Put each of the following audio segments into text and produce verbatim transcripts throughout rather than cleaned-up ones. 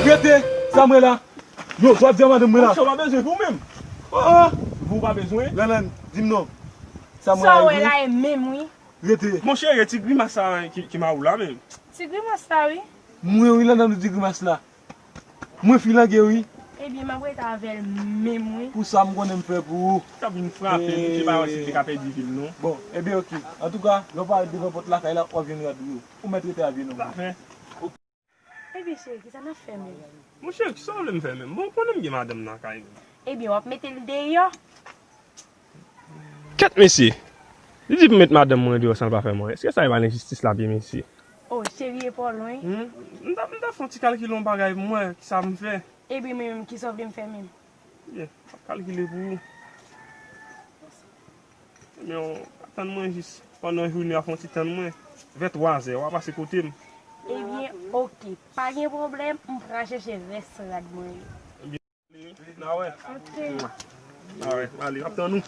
Rete, sa mwen la. Yo, sa w ap di a madanm mwen la? Monchè, w pa bezwen pou ou menm. Oh, oh. Pou ou pa bezwen? Lanlann, di m non. Sa mwen la, wi. Sa w wè la e menm, wi. Rete. Monchè, e ti grimas sa ki, ki mari w la menm. Ti grimas la, wi. Mwen, wi, Lanlann, ou di grimas la. Mwen filange, wi. Ebyen, m ap rete avè l menm, wi. Pou sa, m konnen m fè pou ou. T ap vin frape m, se pa wè si l te ka pèdi vi l, non. Bon, ebyen, oke. Antouka, lè w parèt devan pòt lakay la, w ap jwenn rad ou yo. Ou mèt rete avè nou. Pafè. Epi cheri, kisa n ap fè menm? Monchè, kisa w vle m fè menm? Bon, ou konnen m gen madanm nan kay menm. Ebyen, w ap mete l deyò? Kèt mesye! Li di pou m met madanm mwen deyò san l pa fè m anyen. Èske sa e pa lenjistis l ap ye, mesye? Oh, cheri, e pa w lwen. Hmm? M ta, m ta fè yon ti kalkile yon bagay pou m wè kisa m fè. Ebyen, mwen menm, kisa w vle m fè menm? Byen, m ap kalkile pou ou. Ebyen, w ap tann mwen jis pandan jounen, w ap fè yon ti tann mwen. Vè twazè, w a pase kote m. Ebyen, oke. Pa gen pwoblèm, m pral chèche rès rad mwen yo. Ebyen, n a wè. Oke. N a wè, ale, m ap tann ou.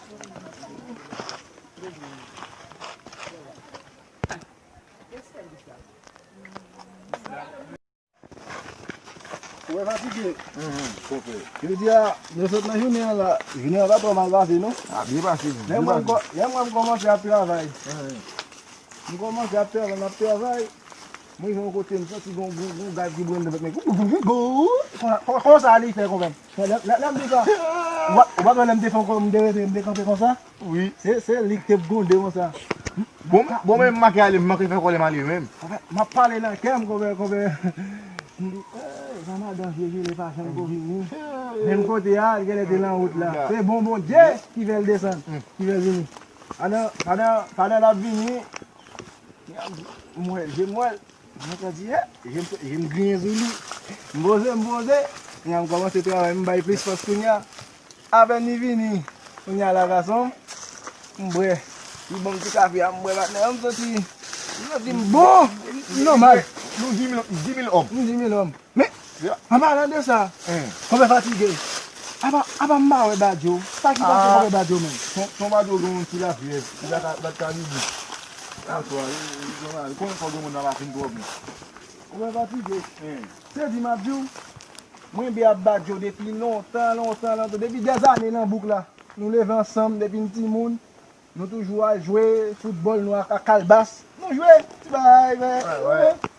Ou wè fatige? Mhm, konpè. Jodi a, nou sot nan jounen an la. Jounen an pa twò mal pase, non. A, byen pase, byen pase. Lè mwen kò-, lè mwen kòmanse ap travay. Mhm. M kòmanse ap travay, m ap travay. Mwen rive yon kote, m santi gon, gon, gon gaz ki bwè nan tèt mwen. Gou, gou, gou, gou. Konsa, konsa li fè konpè. Lè, lè, lè m di sa, ou pa, ou pa wè lè m te fè ankò, m te rete, m te kanpe konsa? Wi. Se, se li k te gwonde konsa. Bon, bon, men m manke ale, m manke fè kòlè m ale menm. Konpè, m ap pale nan kè m, konpè, konpè. M di, "Eh, jan madan vye jele pa janm ko vini." Menm kote a, l genlè te nan wout la. Se bon Bondye ki fè l desann, ki fè l vini. Pandan, pandan, pandan l ap vini, m wè l, je m wè l. Mwen ka di, eh, je m, je m griyen sou li. M poze, m poze. Kounye a m kòmanse travay, m bay plis fòs kounye a. Apèn li vini. Kounye a la gason, m bwè. Li ban m ti kafe a, m bwè patnè, m santi, m santi m bon. M nòmal. Nou di mil, di mil òm. M di mil òm. Men, an palan de sa, konpè fatige. Apa, apa m pa wè Badjo. Sa ki pase konpè Badjo menm? Ton, ton Badjo gen yon ti lafyèv, li pa ka, pa ka vini. Aswè, li, li, li, li konnen kò granmoun nan pa fin twò bon. Konpè fatige. Se di m ap di w, mwen byen ap Badjo depi lontan, lontan, lontan, depi dèzane nan bouk la. Nou leve ansanm depi n timoun. Nou toujou al jwe foutbòl, nou ak, ak kalbas. Nou jwe, ti bagay, men,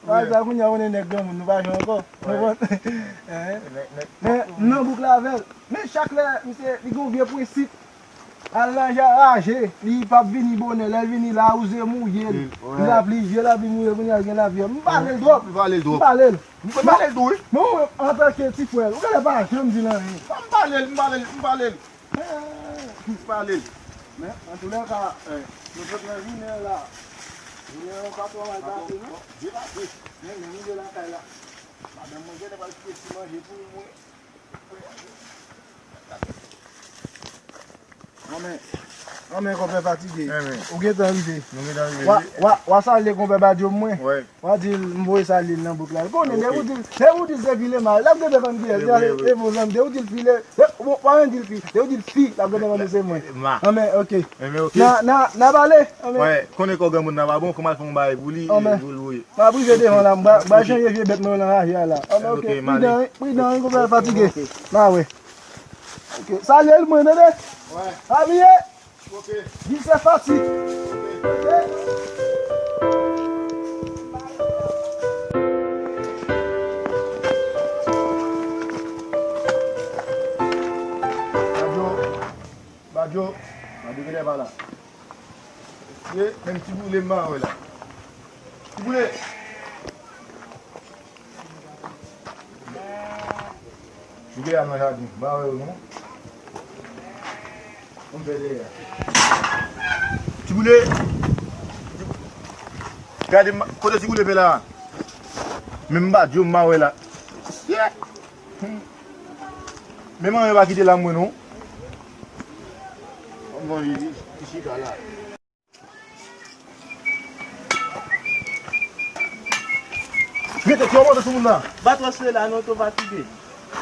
bagay sa, kounye a, ou konnen nèg granmoun, nou pa jwe ankò. Nou konn. Men, m nan bouk la avè l. Men chak lè, misye, li gen yon vye prensip. Al nan raje, li p ap vini bonè. Lè l vini la, wouze mouye l. Lapli, vye lapli mouye, kounye a, l gen lafyèv. M pale l twòp. M pale l twòp. M pale l. M pale l tou, wi. Men ou menm, antanke ti frè l, ou genlè pa janm di l anyen. M pale l, m pale l, m pale l. M pale l. Men, antoulèka, nou sot nan jounen an la. Jounen an pa twò mal pase, non. Byen pase. Men, men, nou de lakay la. Madanm mwen genlè pral kite ti manje pou mwen. Anmè, anmè, konpè fatige. Ou gentan rive. Nou gentan rive, wi. W a, w a, w a salye konpè Badjo mwen. Wi. W a di l m voye salye l nan bouk la. Konnen, depi w di l, depi w di l se file mal, l ap gentan konn kiyès. Wi, wi. E bon zanmi, depi w di l file, e, bon, w pa menm di l fi, depi w di l fi, l ap gentan konn se mwen. Anmè, oke. Anmè, oke. N a, n a, n a pale. Anmè. Wi, konnen kò granmoun nan pa bon, fò m al fè yon bagay pou li, e, pou l voye. M ap rive devan la, m ba, m ba chanje vye bèt mwen yo nan raje a la. Anmè, oke. Pridan, wi, pridan, wi, konpè fatige. M a wè. Oke, salye l mwen, tande? Wi. Pa bliye. Oke. Di se fatig. Oke. Badjo. Badjo. Badjo genlè pa la. Ye, menm ti boule m pa wè la. Ti boule. Ti boule al nan jaden, m pa wè yo non. Kòm fè dèyè a. Ti boule. Gade m, kote ti boule fè la? Menm m pa di yo m pa wè la. Menm anyen pa kite la mwen non. Kòm manje li, li chita la. Mete ti yon moto sou moun nan. Patwòs rele la non, to fatige.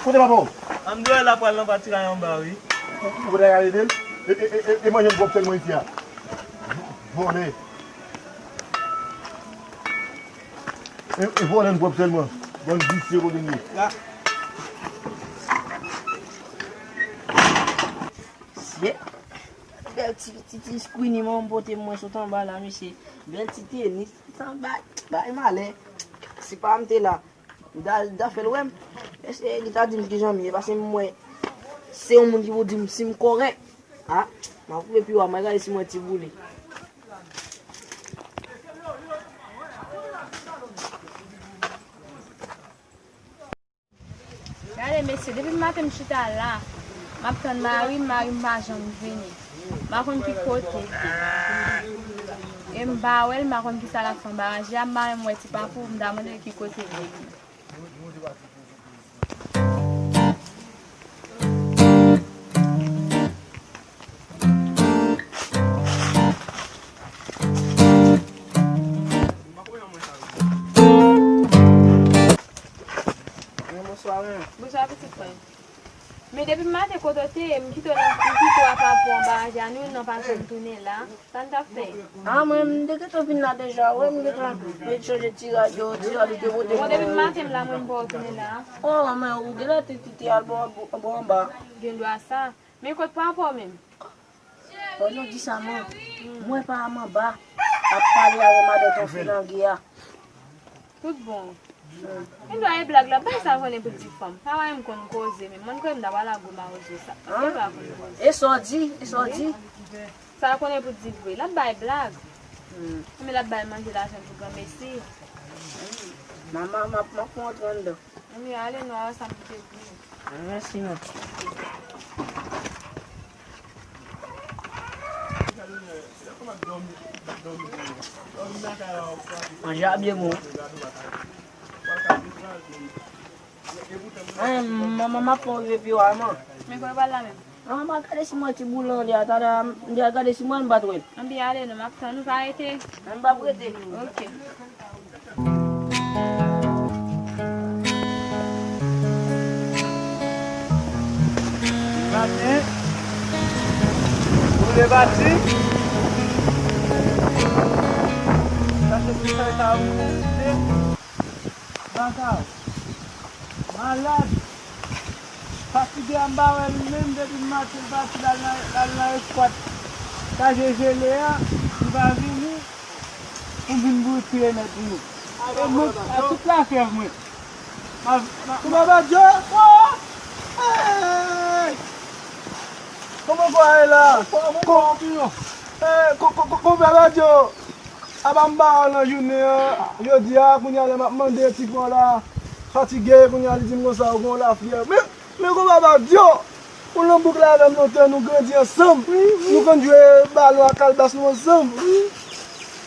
Kote papa w? An m dwe la pral nan patiray anba wi. Ou, ou, ou ta ka ede l? E, e, e, e, e manje m pwòp sèl mwen isi a. Vòlè. E, e vòlè n pwòp sèlman. Bann visye kote n ye. Mesye, bèl ti, ti, ti skwini mwen pote mwen sot anba la, mesye. Bèl ti tenis, sa bay, bay malè. Si pa m te la, m ta, m ta fè l wè m. Mesye, li ta di m kijan m ye, paske m wè, se yon moun ki pou di m si m kòrèk. A, m ap koupe pi wo a, m al gade si m wè ti boule. Gade, mesye, depi maten m chita la, m ap tann mari m, mari m pa janm vini. M pa konn ki kote l ye. E m pa wè l, m pa konn ki sa l ap fè anba ranje a, m pa menm wè ti papou, m ta mande l ki kote l ye. Bonswa, wi. Bonswa, pitit mwen. Men depi maten kote w te ye, m kite w nan, m kite w apa pou anba ranje a, nou menm nan pa janm tounen la. Sa n t ap fè? A, mwen, m te gentan vin la deja, wi, m gentan vin chanje ti rad yo, ti rad yo te pote. Bon, depi maten m la, mwen m pa wè w tounen la. O, men ou genlè te kite al bò, bò anba. Gen dwa sa. Men kot papa w menm? Fò nou di sa, man. M wè pa m anba ap pale avè madan Tonfi nan gè a. Tout bon. M dwa e blag la, bay sa konnen pou l di fanm. Pa wè m konn koze, men mwen kwè m ta pral gwo mawozo sa. Paske l pa konn koze. E sa w di, e sa w di. Sa konnen pou l di vre. L ap bay blag. Men l ap bay manje lajan pou granmesi. Manman, m ap, m ap rantre anndan. Anben, ale non, a wè sa m kite pou nou. Mèsi, non. Manje a byen bon. Anyen, manman, m ap fè yon rive pi ralman. Men kote w pral la menm? An, m al gade si m wè ti boule an dèyè a, talè a, m te al gade si m wè l, m pa t wè l. Anben, ale non, m ap tann ou, pa rete. An, m p ap rete. Ok. Maten, boule pati. Sa se pou sa sa ou. Baka, malad, fatige a, m pa wè l menm depi maten l pati l al nan, l al nan eskwat kaje jele a, li pa vini, pou m vin boutye nèt li. E mwen, a tout lafyèv mwen. Ma, ma, Konpè Badyo! Hey! Kòman w ye la? Ko-, eh, ko-, ko-, ko-, Konpè Badyo! Apa m pa wè w nan jounen an, jodi a, kounye a lè m ap mande ti frè w la, fatige, kounye a li di m konsa, ou gen yon lafyèv. Men, men Konpè Badyo, ou nan bouk la avè m lontan, nou grandi ansanm. Nou konn jwe balon ak kalbas nou ansanm.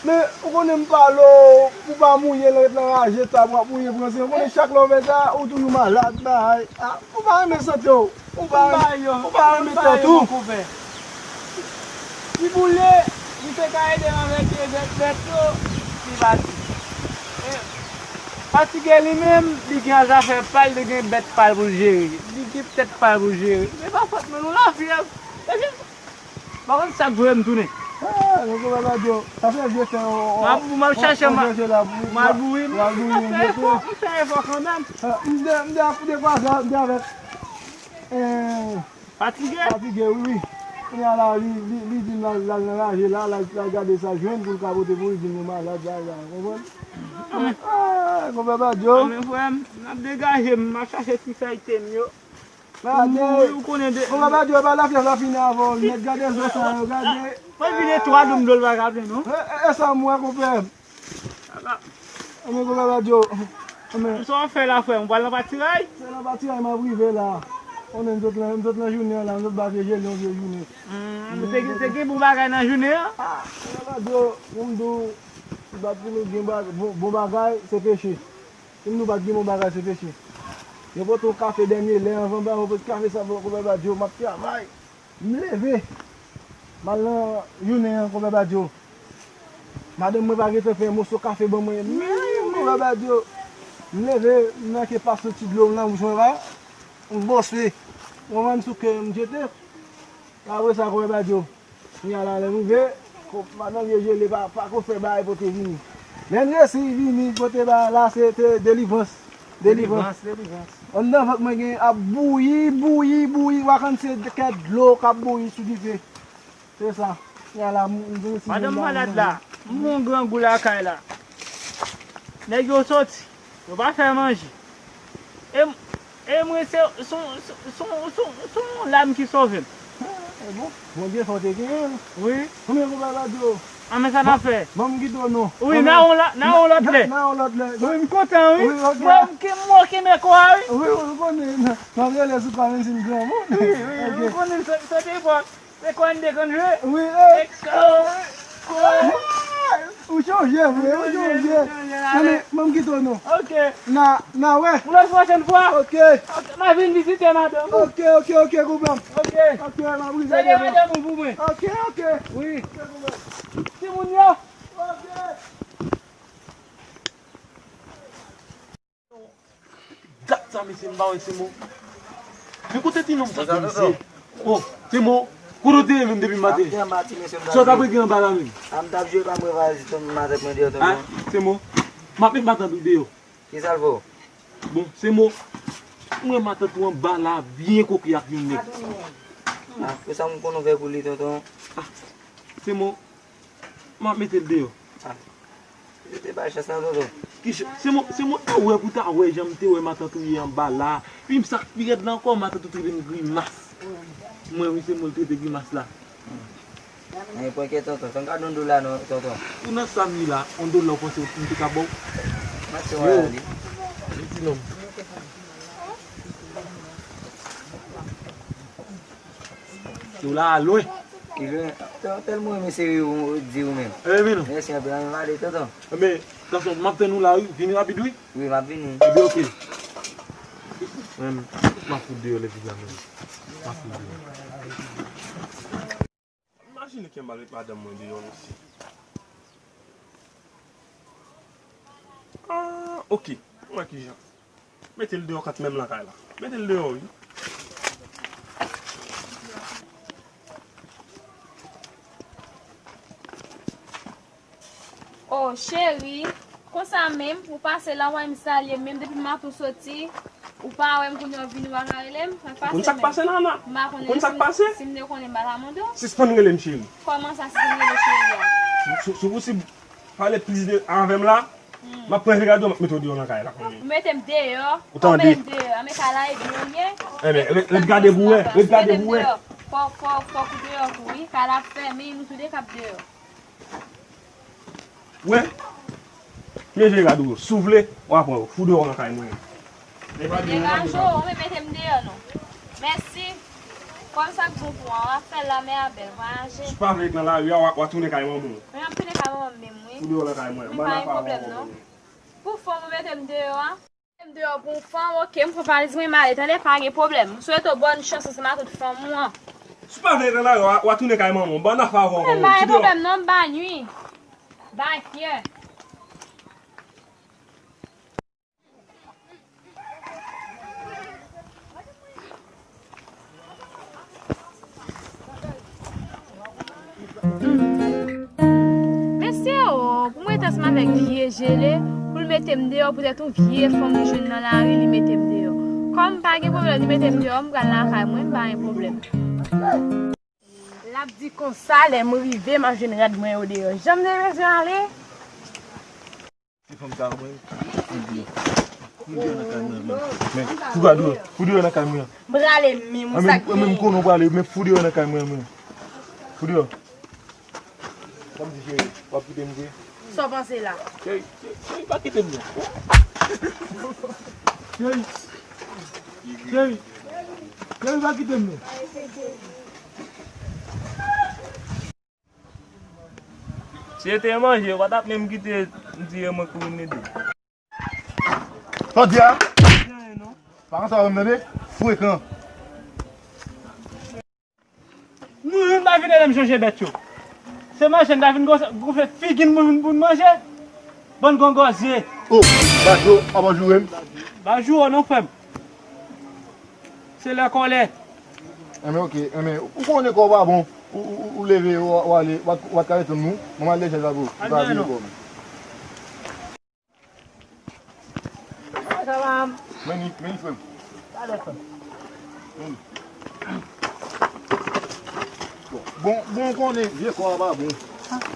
Men, ou konnen m pale w, pou w pa mouye, lè w ret nan raje, tab w ap mouye, pran sen. Ou konnen chak lè w fè sa, ou toujou malad, bay. A, ou pa renmen sante w. Ou pa, ou pa renmen tèt ou. Ti boule, li te ka ede m avèk bèt, bèt yo, li pati. E, fatige li menm, li gen zafè pa l, li gen bèt pa l pou l jere. Li gen tèt pa l pou l jere. Men pa fòt mwen, nou lafyèv. Epi, pa konn sa k voye m tounen. Ah, non, konpè Badyo, sa fè vye tan, on, on, m ap chache, m ap bouri, m ap fè efò, m fè efò kanmenm. Ah, m de, m de, m de kwa sa, m de avèk, eh, Fatige? Fatige, wi, wi. Kounye a la, li, li, li di m l al, l al nan raje la, l al, l al gade sa l jwenn pou l ka pote pou li, di m nou malad, bagay la, konprann? Ah, konpè Badyo. Anben, frè m, m ap degaje m, m ap chache ti fèy te m yo. Gade, konpè Badyo, e pa lafyèv la fini avè w nèt, gade zo sa yo, gade. Mwen vin etwal, m dlo l pa ka plen, non. E, e, e sa m wè, konpè. Anben, konpè Badyo. Anben. Sa w ap fè la, frè m? Ou pral nan patiray? Se nan patiray m ap rive la. Konnen m sot nan, m sot nan jounen an la, m sot ba vye jele yon vye jounen. Hmm, te, te gen bon bagay nan jounen an? Ah, konpè Badyo, pou m di w, si pa t pou nou gen ba-, bon, bon bagay, se peche. Si nou pa t gen bon bagay, se peche. Yo pote yon kafe dènye lè, anvan ba yo pote kafe sa, konpè Badyo, m ap travay. M leve. M al nan jounen an, konpè Badyo. Madanm mwen pa gentan fè yon moso kafe ban mwen. Men, konpè Badyo. M leve, m manke pa soti dlo m nan bouch mwen la. M bwose. M konprann sou ke m jete. Apre sa, kòmè pa di yo. Kounye a la, lè m rive, ko-, madanm yo jele pa, pa ko fè bagay pote vini. Lè m resi vini, pote bagay la, se te delivrans. Delivrans. Delivrans, delivrans. Anndan vant mwen gen ap bouyi, bouyi, bouyi. W a konn se kèk dlo k ap bouyi sou dife. Se sa. Kounye a la, m, m, m, Madanm malad la, m gon grangou lakay la. Nèg yo soti, yo pa fè manje. E, e mwen se, se, se, se, se, se yon lam ki sove m. Ah, e bon. Bondye fè w te genyen l. Wi. Konbyen konpa la di w? A, men sa n ap fè? Ban m kite w non. Wi, n a yon lòt, n a yon lòt lè. N a yon lòt lè. Wi, m kontan, wi. Wi, ok. Mwen, m ke, m ok, men kwa, wi. Wi, wi, m konnen. N ap rele sou pa menm si m granmoun. Wi, wi, wi, m konnen sa, sa te fò. Se konn de konn jwe? Wi, e. E ko-, ko-, ou chanje vre, ou chanje. Chanje, chanje, ale. Mwen, mwen m kite w non. Ok. Na, na wè. Yon lòt pwochèn fwa. Ok. Ok, m a vin vizite madanm ou. Ok, ok, ok, konprann. Ok. Ok, m a vizite madanm ou pou mwen. Ok, ok. Wi. Ok, konprann. Timoun yo. Ok. Dat sa, mesye, m pa wè Semo. Men kote ti nonm sa, mesye? Oh, Semo, kote w te ye menm depi maten? Sa w t ap regle anba la menm? A, m t ap jwe pa m revaliz tonton matant mwen deyò tonton. Semo, m ap met matant ou deyò. Kisa l fè w? Bon, Semo, m wè matant ou anba la byen koke ak yon nèg. A, pou sa m konn ouvè pou li tonton. A, Semo, m ap mete l deyò. A. Yo te bay chans lan, tonton. Ki ch-, se mwen, se mwen ta wè pou ta wè jan m te wè matant ou ye anba la. Pi m sa k pi rèd la ankò, matant ou trete m grimas. Mwen wi, se mwen l trete grimas la. Anyen pwenke, tonton. Fè m gade yon dola non, tonton. Ou nan sa m ye la, yon dola ou panse m te ka ba w? Mèsi, yo. Li ti nonm. Yo la a lwen. Li lwen. Tèlman renmen seri ou di ou menm. Ebyen non. Mèsi anpil, ann ale tonton. Ebyen, gason, m ap tann ou la wi. Vini rapid wi. Wi, m ap vini. Ebyen, oke. Mwen, m ap fout deyò lè vin la menm. M ap fout deyò. Imajine ke m al met madanm mwen deyò, mesye. Ah, oke. Mwen kijan. Mete l deyò kanmenm lakay la. Mete l deyò, wi. Oh, cheri, konsa menm, ou pase la, w a menm salye m, menm depi maten w soti, ou pa wè m, kounye a w vini, w a ka rele m, sa k pase menm? Konn sa k pase, Nana? M pa konnen. Konn sa k pase? Si m te konnen, m pa ta mande w. Sispann rele m cheri. Kòman sa, sispann rele cheri a? Si, si, si w posib pale plis de, avè m la, m ap pran rad ou, m ap mete w deyò nan kay la kounye a. Ou mete m deyò? Ou tande? Ou mete m deyò? A, men kay la e byen ou ye? Ebyen, ret, ret gade pou wè, ret gade pou wè. Fòk, fòk, fòk ou deyò tou, wi. Kay la ap fèmen, nou tou de k ap deyò. Wè, men jan rad ou yo. Si w vle, w a pran yo. Fout deyò nan kay mwen. Degaje w, ou mete m deyò non. Mèsi. Kòm sa k bon pou ou an, w ap fè l la, men a bèl, vwayaje. Si w pa vle ret nan lari a, w a, w a tounen kay manman w. Men m ap tounen kay manman m menm, wi. Fout deyò nan kay mwen. Men pa gen pwoblèm non. Pou fanm ou mete m deyò a. M deyò pou yon fanm, oke, m pran valiz mwen, m ale, tande, pa gen pwoblèm. M swete w bòn chans ansanm ak tout fanm ou an. Si w pa vle ret nan lari a, w a, w a tounen kay manman w. Ban afè avè w. Men pa gen pwoblèm non, m ba nwi. Ba kyè. Mesye o, pou m ret ansanm avèk vye jele, pou l mete m deyò poutèt yon vye fanm li jwenn nan lari, li mete m deyò. Kòm pa gen pwoblèm, li mete m deyò, m pral lakay mwen, m pa gen pwoblèm. L ap di konsa, lè m rive, m a jwenn rad mwen yo deyò. Jan m te bezwen ale. Ti fanm sa mwen. Fout deyò nan kay mwen, mwen. Men, fout deyò, fout deyò nan kay mwen. M prale menm, sa k gen? Mwen, mwen, m konnen w prale, men fout deyò nan kay mwen, mwen. Fout deyò. Sa m di cheri, w ap kite m vre? Sa w panse la? Cheri, cheri, cheri, pa kite m non. Cheri, cheri, cheri, pa kite m non. Si se te manje, yo pa t ap menm kite m di e mwen ki vin ede. Sa w di a? Pa konsa w tande? Frekan. Nou youn pa vin ede m chanje bèt yo. Se manje n ta vin gonfle figi n pou n manje. Bann gwangwazye. Oh, Bajou, a pa joure m. Bajou, non, frè m. Se lè kòlè. Enben, oke, enben, ou konnen kò w pa bon. Ou, ou, ou, ou leve, ou, ou ale, ou pa, ou pa t ka retann nou. Manman al dèyè chèz la pou ou. Ou ka vire kò w. Sa va? Men li, men li, frè m. Talè, frè m. Men li. Bon, bon, konnen vye kò a pa bon.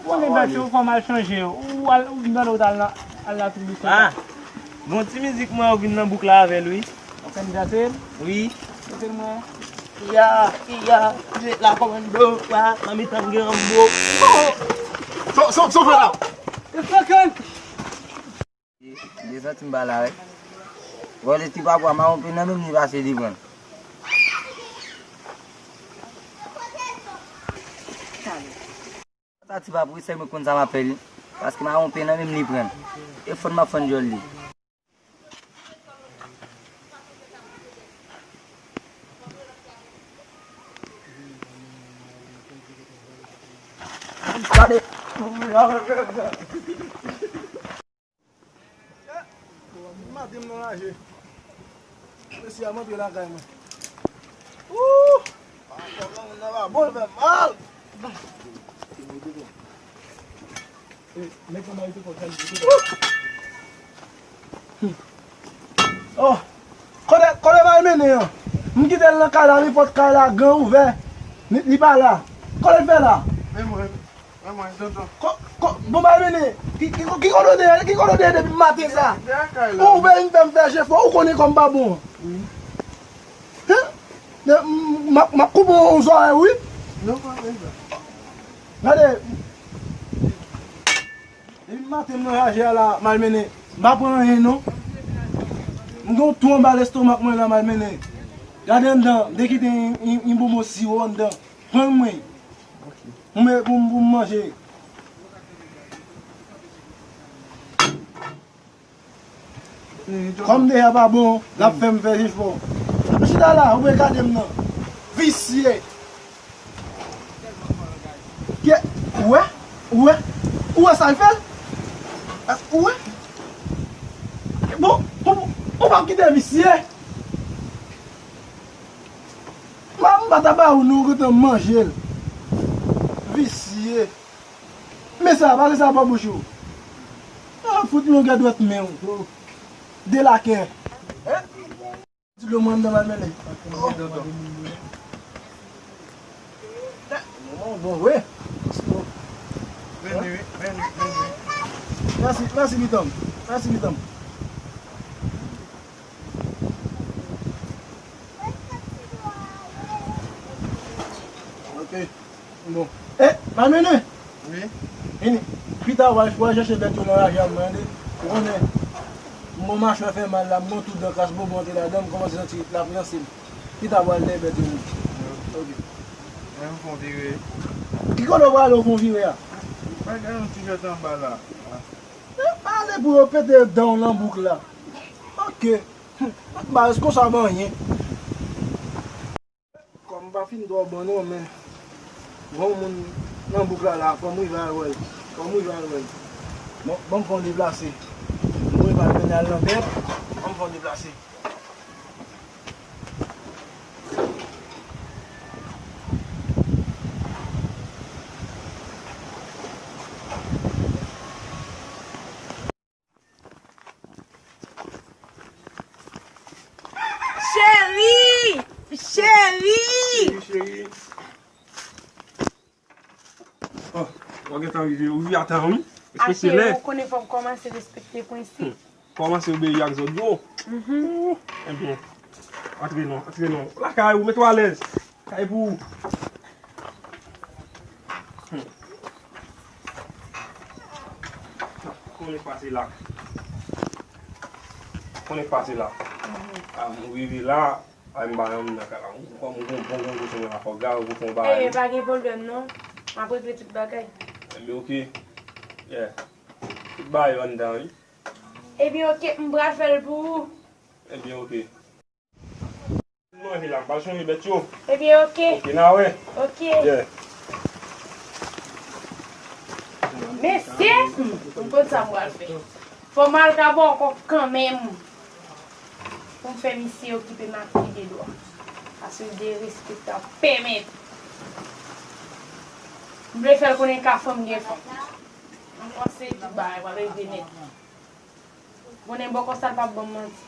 Konnen bèt yo fò m al chanje. Ou al, ou vin tande ou t al nan, al nan tout bouch la. Ah, bon ti mizik mwen ou vin nan bouk la avè l, wi. Ou fè m danse l? Wi. Mete l mwen. Iya, iya, jwe la kòmando, wa, nan mitan granbo. Oh! Sa, sa, sa w fè la? E fè kèl? Li santi m pa la, wi. Vòlè ti papa, mawon pen nan menm li pase li pran. Sa ti papa, wi, sèl mwen konn sa m ap fè li. Paske mawon pen nan menm li pran. E fann m ap fann djòl li. Gade. Maten m nan raje. Mesye a m antre lakay mwen. Ooh! Kòb nan moun nan pa bon, l fè mal. Oh! Kote, kote Malmennen an? M kite l nan kay la, li pot kay la, gran ouvè. Li, li pa la. Kote l fè la? Men mwen. Mwen, mwen, tonton. Ko, ko, bon, Malmennen, ki, ki, ki kote w te ye, ki kote w te ye depi maten sa? Ou vin fè m fè jefò, ou konnen kò m pa bon. Wi. Hen? M, m, m ap, m ap koupe yon zòrèy, wi. Non, pa vre sa. Gade. Depi maten m nan raje a la, Malmennen. M pa pran anyen, non. M gen yon twou anba lestomak mwen la, Malmennen. Gade anndan, m te kite yon, yon, yon bonbon siwo anndan. Pran l mwen. Mwen pou m, pou m manje. Kòm deja pa bon, l ap fè m fè jefò. M chita la, ou vle gade m nan. Visye. Kè, ou wè? Ou wè? Ou wè sa l fè? Ou wè? Bon, bon, bon, ou p ap kite visye? M pa, m pa ta ba ou non, ou gentan manje l. Visye. Men sa, pase sa bò bouch ou. Ah, fout longè dwèt men w. Delakè. Ti dlo mwen anndan Malmennen. Manman w bon vre. Vini, wi, vini, vini. Mèsi, mèsi, pitan m. Mèsi, pitan m. Ok. Bon. Eh, Malmennen! Wi. Vini. Pita, w al, w al chèche bèt yo nan raje a, mwen, tande. Ou konnen, m bon machwè fè mal la, m bon tout dan kras, bonbon antre ladan, m kòmanse santi l ap ranse m. Pita, w al dèyè bèt yo, men. Ok. Mwen, m fè yon vire. Ki kote w prale, w fè yon vire a? Mwen gen yon ti jwèt anba la. Eh, pale pou yo pete dan w nan bouk la. Ok. Baz, konsa ban anyen. Kò m pa fin twò bon non, men gon moun nan bouk la la, fò m rive al wè l. Fò m rive al wè l. Bon, ban m fè yon deplase. M prepare pou m al nan bèt, ban m fè yon deplase. Cheri! Cheri! Cheri, cheri. Oh, w gentan rive, ou rive a tan, wi. Espesye lè. Ou konnen fò m kòmanse respekte prensip. Hmm. Kòmanse obeyi ak zòd yo. Mhm. Ebyen, antre non, antre non. Lakay ou, mete w alèz. Kay pou ou. Hmm. Konnen k pase la. Konnen k pase la. Mhm. A, m rive la, ay m pa janm nan kay la. Kòm ou gon bon gwo kote la, fò gade ou fè yon bagay. Eh, pa gen pwoblèm non. M ap regle tout bagay. Ebyen, oke. Yeah. Tout bagay yo anndan, wi. Ebyen, oke, m pral fè l pou ou. Ebyen, oke. Manje la, m pral sonje bèt yo. Ebyen, oke. Oke, n a wè. Oke. Yeah. Mesye, hmm, m konn sa m pral fè. Fò m al ka bò kòk kanmenm. Pou m fè misye okipe m ak pye de dwa. Paske l derespektan pèmèt. M vle fè l konnen ka fanm gen fanm. M panse tout bagay pral regle nèt. Konnen bò kòk sa l p ap ban m manti.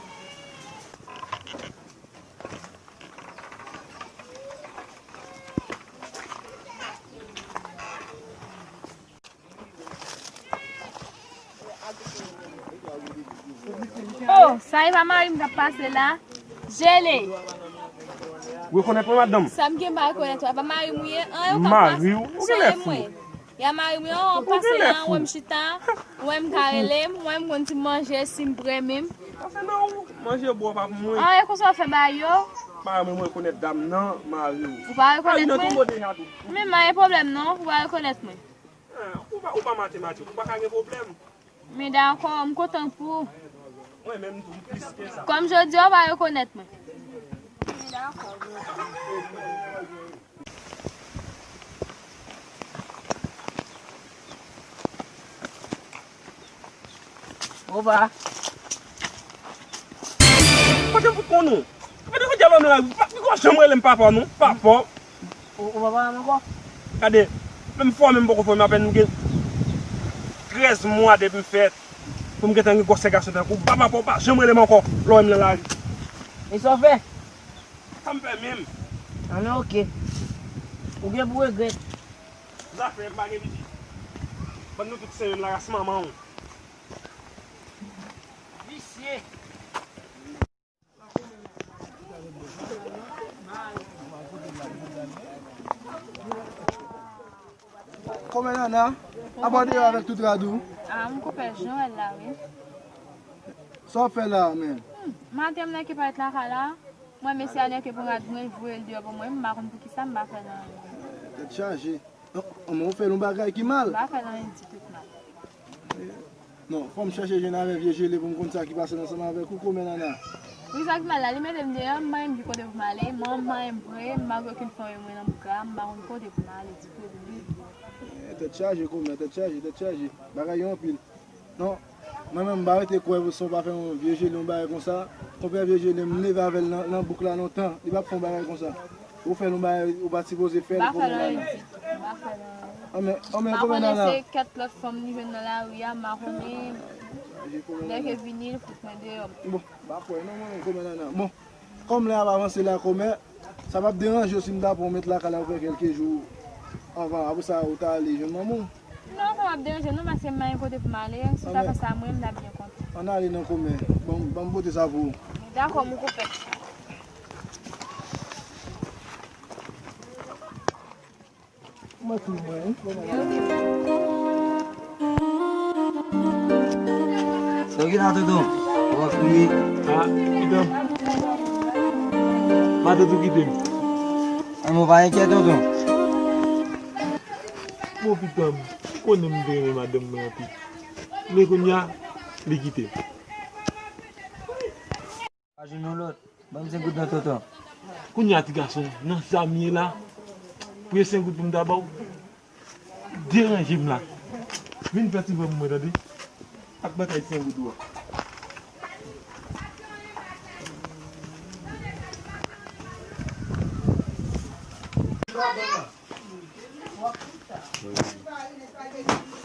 Oh, sa e pa mari m k ap pase la? Jele. Rekonèt mwen, madanm? Sa m gen pa rekonèt ou, a pa mari m ou ye? An, yo k ap pase. Mari w? Ou genlè fou. Ya mari m yo, ou pase la, ou wè m chita, ou wè m ka rele m, ou wè m konn ti manje, si m pre menm. Pase nan ou, manje bò pa pou mwen. An, e konsa w fè bagay yo? Pa mwen, mwen rekonèt dam nan, mari w. Ou pa rekonèt mwen? Men pa gen pwoblèm non, ou pa rekonèt mwen. Ah, ou pa, ou pa matematik, ou pa ka gen pwoblèm. Men dakò, m kontan pou ou. Mwen menm tou, m plis ke sa. Kòm jodi a, ou pa rekonèt mwen. Men dakò. Opa. Kote pou konn ou? Kote kote lò nan la? Ou pa janm rele m papa non, papa. Ou, ou pa pale m ankò? Gade, menm fòme m poko fòme, apèn m gen trèz mwa depi m fèt. Pou m gentan gen gwosè gason tankou w, papa pa w pa janm rele m ankò lè w wè m nan lari. E sa w fè? Sa m fè menm? An, men oke. Ou gen pou regrèt. Zafè m pa gen pitit. Ban nou tout se menm la ras manman w. Visye. Kòmè Nana, abòde yo avèk tout rad ou. Ah, m koupe jan wè la, wi. Sa w ap fè la, menm? Hmm, maten m nan ki parèt lakay la, mwen mesye a nan ki pran rad mwen, voye l deyò pou mwen, m pa konn poukisa, m pa fè l anyen. Tèt chaje. Non, men ou fè l yon bagay ki mal. M pa fè l anyen ditou ki mal. Non, fò m chèche jwenn avè vye Jele pou m konn sa ki pase ansanm avèk ou, kòmè Nana. Wi, sa ki mal la, li mete m deyò, m pa menm gen kote pou m ale, m pa menm pre, m pa gen okenn fanmi mwen nan bouk la, m pa konn kote pou m ale ditou, ditou. Eh, tèt chaje, kòmè, tèt chaje, tèt chaje. Bagay yo anpil. Non, mwen menm, m pa rete kwè pou sa w pa fè yon vye Jele yon bagay konsa. Konpè vye Jele, m leve avè l nan, nan bouk la lontan. Li p ap fè yon bagay konsa. Ou fè l yon bagay ou pa t sipoze fè l, kòmè Nana. M pa fè l anyen ditou, m pa fè l anyen. Anmè, anmè, kòmè Nana. M pa konnen se kèt lòt fanm li jwenn nan lari a, m pa konnen. Lè ke vini, li fout mwen deyò. Bon, m pa kwè non, mwen menm, kòmè Nana. Bon. Kòm lè a ap avanse la, kòmè, sa p ap deranje w si m ta pran w met lakay la pou fè kèlke jou anvan, apre sa, ou ta ale jwenn manman w? Non, sa p ap deranje m non, paske m pa gen kote pou m ale, si w ta fè sa mwen, m ta byen kontan. Ann ale non, kòmè. Ban m, ban m pote sa pou ou. Dakò, m koupe. Mwen tou mwen. Sa w gen la, tonton? W ap kriye? Ah, pitan m. Matant ou kite m. An, mwen pa enkyèt, tonton. Bon, pitan m, ou konnen m te renmen madanm mwen anpil. Men kounye a, li kite m. Pa jwenn yon lòt. Ban m senk goud nan, tonton. Kounye a, ti gason, nan sa m ye la, premye senk goud pou m ta ba w, deranje m la. Vin fè ti vwa pou mwen, tande? Ak batay senk goud ou a.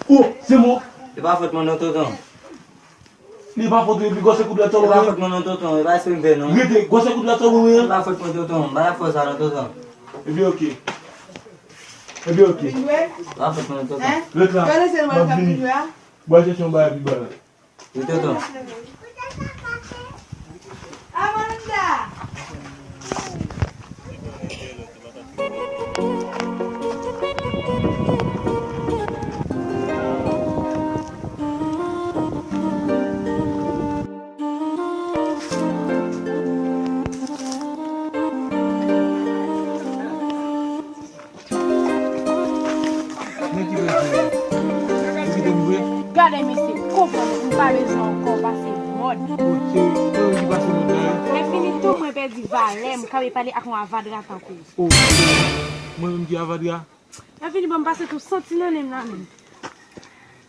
Oh, se mwen. Se pa fòt mwen non, tonton. Li pa fòt ou, epi gwosè kout dwèt sa w... E pa fòt mwen non, tonton, e pa eksprè m fè non. Rete, gwosè kout dwèt sa w, wi. E pa fòt mwen, tonton, m pa fè sa non, tonton. Ebyen, oke. Ebyen, oke. E pa fòt mwen non, tonton. Ret la, m ap vini. Bwè chèche yon bagay pi ba la. Wi, tonton. Amanda! Men ki bezwen. Ou kite m vre? Gade mesye, konprann m pa bezwen ankò pase mòd. Oh, cheri, mwen menm ki pase mòd la, wi. Lè fini tou, mwen pèdi valè m, kanpe pale ak yon avadra tankou w. Oh, cheri, mwen menm ki avadra? Lè fini, ban m pase tou santi nan nen m nan menm.